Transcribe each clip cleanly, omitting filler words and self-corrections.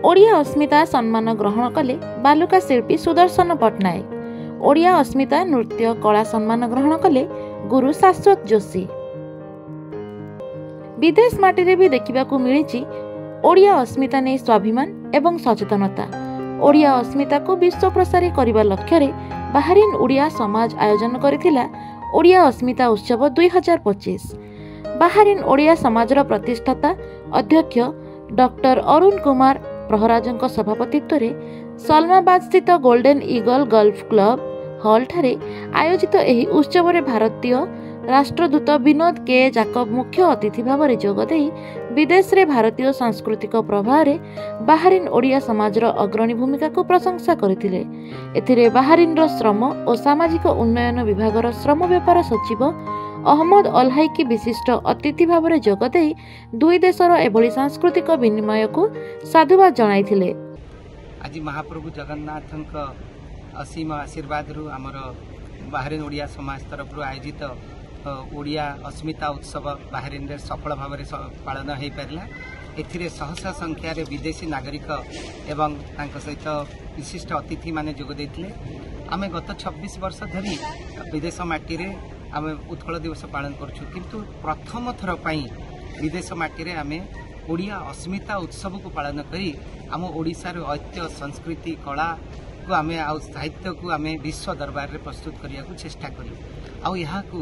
ଓଡ଼ିଆ ଅସ୍ମିତା ସମ୍ମାନ ଗ୍ରହଣ କଲେ ବାଲୁକା ଶିଳ୍ପୀ ସୁଦର୍ଶନ ପଟ୍ଟନାୟକ। ଓଡ଼ିଆ ଅସ୍ମିତା ନୃତ୍ୟ କଳା ସମ୍ମାନ ଗ୍ରହଣ କଲେ ଗୁରୁ ଶାଶ୍ୱତ ଯୋଶୀ। ବିଦେଶ ମାଟିରେ ବି ଦେଖିବାକୁ ମିଳିଛି ଓଡ଼ିଆ ଅସ୍ମିତା ନେଇ ସ୍ୱାଭିମାନ ଏବଂ ସଚେତନତା। ଓଡ଼ିଆ ଅସ୍ମିତାକୁ ବିଶ୍ୱ ପ୍ରସାରୀ କରିବା ଲକ୍ଷ୍ୟରେ ବାହାରିନ୍ ଓଡ଼ିଆ ସମାଜ ଆୟୋଜନ କରିଥିଲା ଓଡ଼ିଆ ଅସ୍ମିତା ଉତ୍ସବ 2025। ବାହାରିନ୍ ଓଡ଼ିଆ ସମାଜର ପ୍ରତିଷ୍ଠାତା ଅଧ୍ୟକ୍ଷ ଡକ୍ଟର ଅରୁଣ କୁମାର ପ୍ରହରାଜଙ୍କ ସଭାପତିତ୍ୱରେ ସଲମାବାଦସ୍ଥିତ ଗୋଲ୍ଡେନ୍ ଇଗଲ୍ ଗଲ୍ଫ କ୍ଲବ ହଲ୍ଠାରେ ଆୟୋଜିତ ଏହି ଉତ୍ସବରେ ଭାରତୀୟ ରାଷ୍ଟ୍ରଦୂତ ବିନୋଦ କେ ଜାକବ ମୁଖ୍ୟ ଅତିଥି ଭାବରେ ଯୋଗଦେଇ ବିଦେଶରେ ଭାରତୀୟ ସାଂସ୍କୃତିକ ପ୍ରବାହରେ ବାହାରିନ୍ ଓଡ଼ିଆ ସମାଜର ଅଗ୍ରଣୀ ଭୂମିକାକୁ ପ୍ରଶଂସା କରିଥିଲେ। ଏଥିରେ ବାହାରିନ୍ର ଶ୍ରମ ଓ ସାମାଜିକ ଉନ୍ନୟନ ବିଭାଗର ଶ୍ରମ ବ୍ୟାପାର ସଚିବ ଅହମ୍ମଦ ଅଲହାଇକି ବିଶିଷ୍ଟ ଅତିଥି ଭାବରେ ଯୋଗଦେଇ ଦୁଇ ଦେଶର ଏଭଳି ସାଂସ୍କୃତିକ ବିନିମୟକୁ ସାଧୁବାଦ ଜଣାଇଥିଲେ। ଆଜି ମହାପ୍ରଭୁ ଜଗନ୍ନାଥଙ୍କ ଅସୀମ ଆଶୀର୍ବାଦରୁ ଆମର ବାହାରିନ୍ ଓଡ଼ିଆ ସମାଜ ତରଫରୁ ଆୟୋଜିତ ଓଡ଼ିଆ ଅସ୍ମିତା ଉତ୍ସବ ବାହାରିନ୍ରେ ସଫଳ ଭାବରେ ପାଳନ ହୋଇପାରିଲା। ଏଥିରେ ଶହ ଶହ ସଂଖ୍ୟାରେ ବିଦେଶୀ ନାଗରିକ ଏବଂ ତାଙ୍କ ସହିତ ବିଶିଷ୍ଟ ଅତିଥିମାନେ ଯୋଗ ଦେଇଥିଲେ। ଆମେ ଗତ 26 ବର୍ଷ ଧରି ବିଦେଶ ମାଟିରେ ଆମେ ଉତ୍କଳ ଦିବସ ପାଳନ କରୁଛୁ, କିନ୍ତୁ ପ୍ରଥମ ଥର ପାଇଁ ବିଦେଶ ମାଟିରେ ଆମେ ଓଡ଼ିଆ ଅସ୍ମିତା ଉତ୍ସବକୁ ପାଳନ କରି ଆମ ଓଡ଼ିଶାର ଐତିହ୍ୟ, ସଂସ୍କୃତି, କଳାକୁ ଆମେ ଆଉ ସାହିତ୍ୟକୁ ଆମେ ବିଶ୍ୱ ଦରବାରରେ ପ୍ରସ୍ତୁତ କରିବାକୁ ଚେଷ୍ଟା କଲୁ। ଆଉ ଏହାକୁ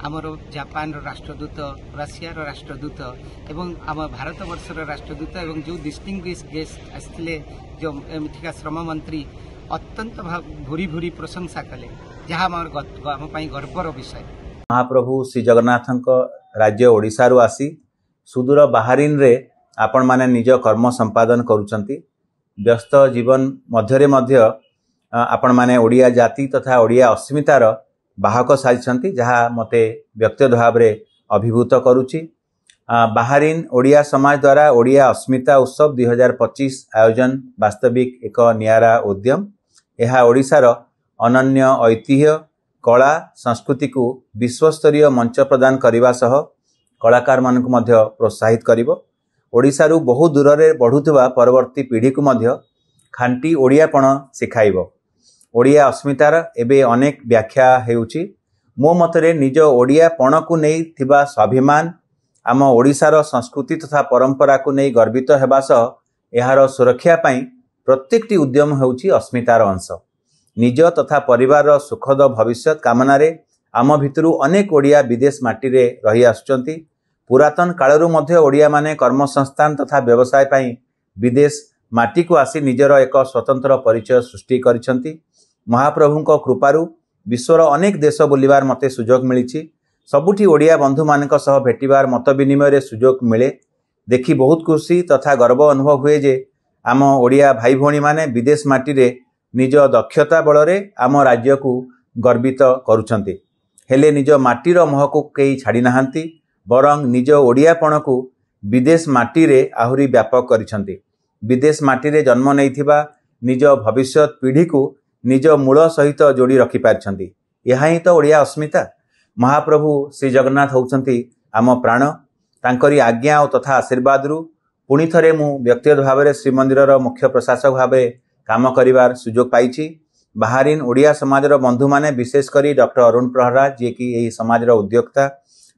ଆମର ଜାପାନର ରାଷ୍ଟ୍ରଦୂତ, ରଷିଆର ରାଷ୍ଟ୍ରଦୂତ ଏବଂ ଆମ ଭାରତବର୍ଷର ରାଷ୍ଟ୍ରଦୂତ ଏବଂ ଯେଉଁ ଡିଷ୍ଟିଂଗୁଇସ୍ ଗେଷ୍ଟ ଆସିଥିଲେ, ଯେଉଁ ଏଠିକା ଶ୍ରମମନ୍ତ୍ରୀ, ଅତ୍ୟନ୍ତ ଭୁରି ଭୁରି ପ୍ରଶଂସା କଲେ, ଯାହା ଆମର ଆମ ପାଇଁ ଗର୍ବର ବିଷୟ। ମହାପ୍ରଭୁ ଶ୍ରୀ ଜଗନ୍ନାଥଙ୍କ ରାଜ୍ୟ ଓଡ଼ିଶାରୁ ଆସି ସୁଦୂର ବାହାରିନରେ ଆପଣମାନେ ନିଜ କର୍ମ ସମ୍ପାଦନ କରୁଛନ୍ତି। ବ୍ୟସ୍ତ ଜୀବନ ମଧ୍ୟରେ ମଧ୍ୟ ଆପଣମାନେ ଓଡ଼ିଆ ଜାତି ତଥା ଓଡ଼ିଆ ଅସ୍ମିତାର ବାହକ ସାଜିଛନ୍ତି, ଯାହା ମୋତେ ବ୍ୟକ୍ତିଗତ ଭାବରେ ଅଭିଭୂତ କରୁଛି। ବାହାରିନ୍ ଓଡ଼ିଆ ସମାଜ ଦ୍ୱାରା ଓଡ଼ିଆ ଅସ୍ମିତା ଉତ୍ସବ 2025 ଆୟୋଜନ ବାସ୍ତବିକ ଏକ ନିଆରା ଉଦ୍ୟମ। ଏହା ଓଡ଼ିଶାର ଅନନ୍ୟ ଐତିହ୍ୟ, କଳା, ସଂସ୍କୃତିକୁ ବିଶ୍ୱସ୍ତରୀୟ ମଞ୍ଚ ପ୍ରଦାନ କରିବା ସହ କଳାକାରମାନଙ୍କୁ ମଧ୍ୟ ପ୍ରୋତ୍ସାହିତ କରିବ। ଓଡ଼ିଶାରୁ ବହୁ ଦୂରରେ ବଢ଼ୁଥିବା ପରବର୍ତ୍ତୀ ପିଢ଼ିକୁ ମଧ୍ୟ ଖାଣ୍ଟି ଓଡ଼ିଆପଣ ଶିଖାଇବ। ଓଡ଼ିଆ ଅସ୍ମିତାର ଏବେ ଅନେକ ବ୍ୟାଖ୍ୟା ହେଉଛି। ମୋ ମତରେ ନିଜ ଓଡ଼ିଆପଣକୁ ନେଇ ଥିବା ସ୍ୱାଭିମାନ, ଆମ ଓଡ଼ିଶାର ସଂସ୍କୃତି ତଥା ପରମ୍ପରାକୁ ନେଇ ଗର୍ବିତ ହେବା ସହ ଏହାର ସୁରକ୍ଷା ପାଇଁ ପ୍ରତ୍ୟେକଟି ଉଦ୍ୟମ ହେଉଛି ଅସ୍ମିତାର ଅଂଶ। ନିଜ ତଥା ପରିବାରର ସୁଖଦ ଭବିଷ୍ୟତ କାମନାରେ ଆମ ଭିତରୁ ଅନେକ ଓଡ଼ିଆ ବିଦେଶ ମାଟିରେ ରହି ଆସୁଛନ୍ତି। ପୁରାତନ କାଳରୁ ମଧ୍ୟ ଓଡ଼ିଆମାନେ କର୍ମସଂସ୍ଥାନ ତଥା ବ୍ୟବସାୟ ପାଇଁ ବିଦେଶ ମାଟିକୁ ଆସି ନିଜର ଏକ ସ୍ୱତନ୍ତ୍ର ପରିଚୟ ସୃଷ୍ଟି କରିଛନ୍ତି। ମହାପ୍ରଭୁଙ୍କ କୃପାରୁ ବିଶ୍ୱର ଅନେକ ଦେଶ ବୁଲିବାର ମୋତେ ସୁଯୋଗ ମିଳିଛି। ସବୁଠି ଓଡ଼ିଆ ବନ୍ଧୁମାନଙ୍କ ସହ ଭେଟିବାର, ମତ ବିନିମୟରେ ସୁଯୋଗ ମିଳେ। ଦେଖି ବହୁତ ଖୁସି ତଥା ଗର୍ବ ଅନୁଭବ ହୁଏ ଯେ ଆମ ଓଡ଼ିଆ ଭାଇ ଭଉଣୀମାନେ ବିଦେଶ ମାଟିରେ ନିଜ ଦକ୍ଷତା ବଳରେ ଆମ ରାଜ୍ୟକୁ ଗର୍ବିତ କରୁଛନ୍ତି। ହେଲେ ନିଜ ମାଟିର ମୋହକୁ କେହି ଛାଡ଼ି ନାହାନ୍ତି, ବରଂ ନିଜ ଓଡ଼ିଆପଣକୁ ବିଦେଶ ମାଟିରେ ଆହୁରି ବ୍ୟାପକ କରିଛନ୍ତି। ବିଦେଶ ମାଟିରେ ଜନ୍ମ ନେଇଥିବା ନିଜ ଭବିଷ୍ୟତ ପିଢ଼ିକୁ ନିଜ ମୂଳ ସହିତ ଯୋଡ଼ି ରଖିପାରିଛନ୍ତି। ଏହା ହିଁ ତ ଓଡ଼ିଆ ଅସ୍ମିତା। ମହାପ୍ରଭୁ ଶ୍ରୀ ଜଗନ୍ନାଥ ହେଉଛନ୍ତି ଆମ ପ୍ରାଣ। ତାଙ୍କରି ଆଜ୍ଞା ଓ ତଥା ଆଶୀର୍ବାଦରୁ ପୁଣି ଥରେ ମୁଁ ବ୍ୟକ୍ତିଗତ ଭାବରେ ଶ୍ରୀମନ୍ଦିରର ମୁଖ୍ୟ ପ୍ରଶାସକ ଭାବେ କାମ କରିବାର ସୁଯୋଗ ପାଇଛି। ବାହାରିନ୍ ଓଡ଼ିଆ ସମାଜର ବନ୍ଧୁମାନେ, ବିଶେଷ କରି ଡକ୍ଟର ଅରୁଣ ପ୍ରହରାଜ, ଯିଏକି ଏହି ସମାଜର ଉଦ୍ୟୋକ୍ତା,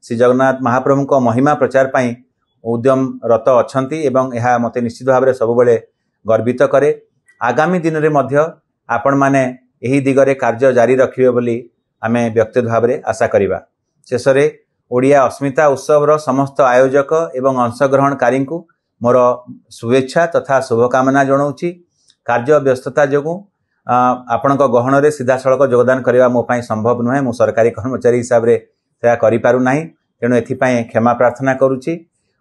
ଶ୍ରୀ ଜଗନ୍ନାଥ ମହାପ୍ରଭୁଙ୍କ ମହିମା ପ୍ରଚାର ପାଇଁ ଉଦ୍ୟମରତ ଅଛନ୍ତି ଏବଂ ଏହା ମୋତେ ନିଶ୍ଚିତ ଭାବରେ ସବୁବେଳେ ଗର୍ବିତ କରେ। ଆଗାମୀ ଦିନରେ ମଧ୍ୟ ଆପଣମାନେ ଏହି ଦିଗରେ କାର୍ଯ୍ୟ ଜାରି ରଖିବେ ବୋଲି ଆମେ ବ୍ୟକ୍ତିଗତ ଭାବରେ ଆଶା କରିବା। ଶେଷରେ ଓଡ଼ିଆ ଅସ୍ମିତା ଉତ୍ସବର ସମସ୍ତ ଆୟୋଜକ ଏବଂ ଅଂଶଗ୍ରହଣକାରୀଙ୍କୁ ମୋର ଶୁଭେଚ୍ଛା ତଥା ଶୁଭକାମନା ଜଣାଉଛି। କାର୍ଯ୍ୟ ବ୍ୟସ୍ତତା ଯୋଗୁଁ ଆପଣଙ୍କ ଗହଣରେ ସିଧାସଳଖ ଯୋଗଦାନ କରିବା ମୋ ପାଇଁ ସମ୍ଭବ ନୁହେଁ। ମୁଁ ସରକାରୀ କର୍ମଚାରୀ ହିସାବରେ ସେୟା କରିପାରୁନାହିଁ, ତେଣୁ ଏଥିପାଇଁ କ୍ଷମା ପ୍ରାର୍ଥନା କରୁଛି।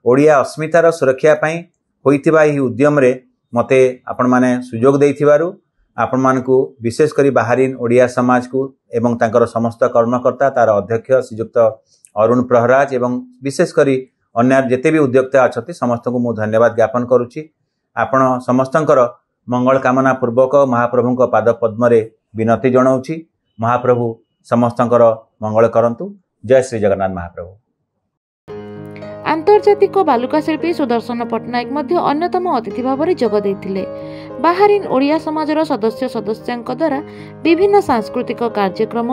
ଓଡ଼ିଆ ଅସ୍ମିତାର ସୁରକ୍ଷା ପାଇଁ ହୋଇଥିବା ଏହି ଉଦ୍ୟମରେ ମୋତେ ଆପଣମାନେ ସୁଯୋଗ ଦେଇଥିବାରୁ ଆପଣମାନଙ୍କୁ, ବିଶେଷ କରି ବାହାରିନ୍ ଓଡ଼ିଆ ସମାଜକୁ ଏବଂ ତାଙ୍କର ସମସ୍ତ କର୍ମକର୍ତ୍ତା, ତାର ଅଧ୍ୟକ୍ଷ ଶ୍ରୀଯୁକ୍ତ ଅରୁଣ ପ୍ରହରାଜ ଏବଂ ବିଶେଷ କରି ଅନ୍ୟ ଯେତେ ବି ଉଦ୍ୟୋକ୍ତା ଅଛନ୍ତି, ସମସ୍ତଙ୍କୁ ମୁଁ ଧନ୍ୟବାଦ ଜ୍ଞାପନ କରୁଛି। ଆପଣ ସମସ୍ତଙ୍କର ମଙ୍ଗଳ କାମନା ପୂର୍ବକ ମହାପ୍ରଭୁଙ୍କ ପାଦ ପଦ୍ମରେ ବିନତି ଜଣାଉଛି। ମହାପ୍ରଭୁ ସମସ୍ତଙ୍କର ମଙ୍ଗଳ କରନ୍ତୁ। ଜୟ ଶ୍ରୀ ଜଗନ୍ନାଥ ମହାପ୍ରଭୁ। ଆନ୍ତର୍ଜାତିକ ବାଲୁକା ଶିଳ୍ପୀ ସୁଦର୍ଶନ ପଟ୍ଟନାୟକ ମଧ୍ୟ ଅନ୍ୟତମ ଅତିଥି ଭାବରେ ଯୋଗ ଦେଇଥିଲେ। ବାହାରିନ୍ ଓଡ଼ିଆ ସମାଜର ସଦସ୍ୟ ସଦସ୍ୟାଙ୍କ ଦ୍ୱାରା ବିଭିନ୍ନ ସାଂସ୍କୃତିକ କାର୍ଯ୍ୟକ୍ରମ,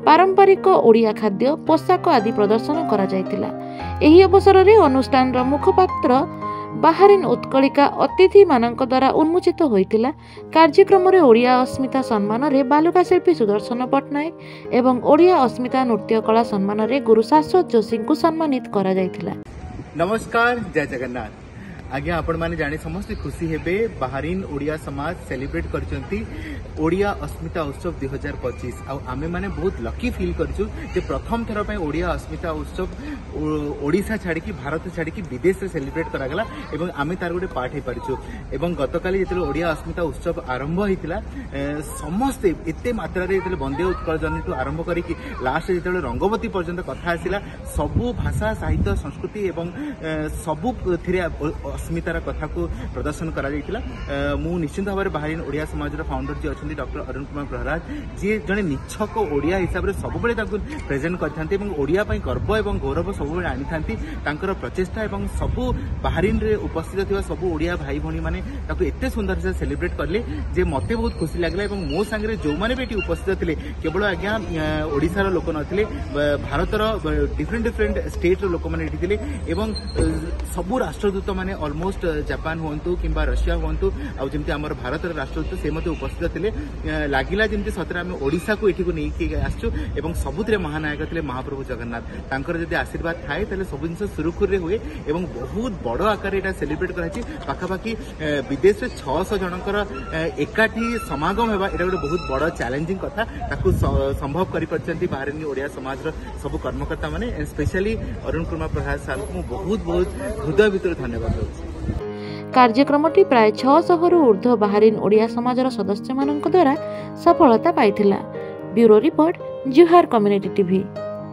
ପାରମ୍ପରିକ ଓଡ଼ିଆ ଖାଦ୍ୟ, ପୋଷାକ ଆଦି ପ୍ରଦର୍ଶନ କରାଯାଇଥିଲା। ଏହି ଅବସରରେ ଅନୁଷ୍ଠାନର ମୁଖପାତ୍ର ବାହାରିନ୍ ଉତ୍କଳିକା ଅତିଥିମାନଙ୍କ ଦ୍ୱାରା ଉନ୍ମୋଚିତ ହୋଇଥିଲା। କାର୍ଯ୍ୟକ୍ରମରେ ଓଡ଼ିଆ ଅସ୍ମିତା ସମ୍ମାନରେ ବାଲୁକା ଶିଳ୍ପୀ ସୁଦର୍ଶନ ପଟ୍ଟନାୟକ ଏବଂ ଓଡ଼ିଆ ଅସ୍ମିତା ନୃତ୍ୟ କଳା ସମ୍ମାନରେ ଗୁରୁ ଶାଶ୍ୱତ ଯୋଶୀଙ୍କୁ ସମ୍ମାନିତ କରାଯାଇଥିଲା। ନମସ୍କାର, ଜୟ ଜଗନ୍ନାଥ। ଆଜ୍ଞା, ଆପଣମାନେ ଜାଣି ସମସ୍ତେ ଖୁସି ହେବେ, ବାହାରିନ୍ ଓଡ଼ିଆ ସମାଜ ସେଲିବ୍ରେଟ୍ କରିଛନ୍ତି ଓଡ଼ିଆ ଅସ୍ମିତା ଉତ୍ସବ 2025। ଆଉ ଆମେମାନେ ବହୁତ ଲକି ଫିଲ୍ କରିଛୁ ଯେ ପ୍ରଥମ ଥର ପାଇଁ ଓଡ଼ିଆ ଅସ୍ମିତା ଉତ୍ସବ ଓଡ଼ିଶା ଛାଡ଼ିକି, ଭାରତ ଛାଡ଼ିକି ବିଦେଶରେ ସେଲିବ୍ରେଟ୍ କରାଗଲା ଏବଂ ଆମେ ତାର ଗୋଟେ ପାର୍ଟ ହେଇପାରିଛୁ। ଏବଂ ଗତକାଲି ଯେତେବେଳେ ଓଡ଼ିଆ ଅସ୍ମିତା ଉତ୍ସବ ଆରମ୍ଭ ହେଇଥିଲା, ସମସ୍ତେ ଏତେ ମାତ୍ରାରେ, ଯେତେବେଳେ ବନ୍ଦେ ଉତ୍କଳ ଜନନୀଠୁ ଆରମ୍ଭ କରିକି ଲାଷ୍ଟ ଯେତେବେଳେ ରଙ୍ଗବତୀ ପର୍ଯ୍ୟନ୍ତ କଥା ଆସିଲା, ସବୁ ଭାଷା, ସାହିତ୍ୟ, ସଂସ୍କୃତି ଏବଂ ସବୁଥିରେ ଅସ୍ମିତାର କଥାକୁ ପ୍ରଦର୍ଶନ କରାଯାଇଥିଲା। ମୁଁ ନିଶ୍ଚିନ୍ତ ଭାବରେ ବାହାରିନ୍ ଓଡ଼ିଆ ସମାଜର ଫାଉଣ୍ଡର ଯିଏ ଅଛନ୍ତି ଡକ୍ଟର ଅରୁଣ କୁମାର ପ୍ରହରାଜ, ଯିଏ ଜଣେ ନିଛକ ଓଡ଼ିଆ ହିସାବରେ ସବୁବେଳେ ତାକୁ ପ୍ରେଜେଣ୍ଟ କରିଥାନ୍ତି ଏବଂ ଓଡ଼ିଆ ପାଇଁ ଗର୍ବ ଏବଂ ଗୌରବ ସବୁବେଳେ ଆଣିଥାନ୍ତି, ତାଙ୍କର ପ୍ରଚେଷ୍ଟା ଏବଂ ସବୁ ବାହାରିନ୍ରେ ଉପସ୍ଥିତ ଥିବା ସବୁ ଓଡ଼ିଆ ଭାଇ ଭଉଣୀମାନେ ତାକୁ ଏତେ ସୁନ୍ଦର ସେ ସେଲିବ୍ରେଟ୍ କଲେ ଯେ ମୋତେ ବହୁତ ଖୁସି ଲାଗିଲା। ଏବଂ ମୋ ସାଙ୍ଗରେ ଯେଉଁମାନେ ବି ଏଠି ଉପସ୍ଥିତ ଥିଲେ, କେବଳ ଆଜ୍ଞା ଓଡ଼ିଶାର ଲୋକ ନଥିଲେ, ଭାରତର ଡିଫରେଣ୍ଟ ଡିଫରେଣ୍ଟ ଷ୍ଟେଟ୍ର ଲୋକମାନେ ଏଠି ଥିଲେ ଏବଂ ସବୁ ରାଷ୍ଟ୍ରଦୂତ ମାନେ ଅଲମୋଷ୍ଟ ଜାପାନ ହୁଅନ୍ତୁ କିମ୍ବା ରଷିଆ ହୁଅନ୍ତୁ, ଆଉ ଯେମିତି ଆମର ଭାରତର ରାଷ୍ଟ୍ରଦୂତ ସେ ମଧ୍ୟ ଉପସ୍ଥିତ ଥିଲେ। ଲାଗିଲା ଯେମିତି ସତରେ ଆମେ ଓଡ଼ିଶାକୁ ଏଠିକୁ ନେଇକି ଆସିଛୁ। ଏବଂ ସବୁଥିରେ ମହାନାୟକ ଥିଲେ ମହାପ୍ରଭୁ ଜଗନ୍ନାଥ। ତାଙ୍କର ଯଦି ଆଶୀର୍ବାଦ ଥାଏ, ତାହେଲେ ସବୁ ଜିନିଷ ସୁରୁଖୁରୁରେ ହୁଏ। ଏବଂ ବହୁତ ବଡ଼ ଆକାରରେ ଏଇଟା ସେଲିବ୍ରେଟ୍ କରାଯାଇଛି। ପାଖାପାଖି ବିଦେଶରେ 600 ଜଣଙ୍କର ଏକାଠି ସମାଗମ ହେବା, ଏଇଟା ଗୋଟେ ବହୁତ ବଡ଼ ଚ୍ୟାଲେଞ୍ଜିଂ କଥା। ତାକୁ ସମ୍ଭବ କରିପାରିଛନ୍ତି ବାହାରିନୀ ଓଡ଼ିଆ ସମାଜର ସବୁ କର୍ମକର୍ତ୍ତା ମାନେ। ସ୍ପେଶାଲି ଅରୁଣ କୁମାର ପ୍ରସାଦ ସାର୍ଙ୍କୁ ମୁଁ ବହୁତ ବହୁତ ହୃଦୟ ଭିତରୁ ଧନ୍ୟବାଦ ଦେଉଛି। କାର୍ଯ୍ୟକ୍ରମଟି ପ୍ରାୟ 600ରୁ ଉର୍ଦ୍ଧ୍ୱ ବାହାରିନ୍ ଓଡ଼ିଆ ସମାଜର ସଦସ୍ୟମାନଙ୍କ ଦ୍ୱାରା ସଫଳତା ପାଇଥିଲା। ବ୍ୟୁରୋ ରିପୋର୍ଟ, ଜୁହାର କମ୍ୟୁନିଟି ଟିଭି।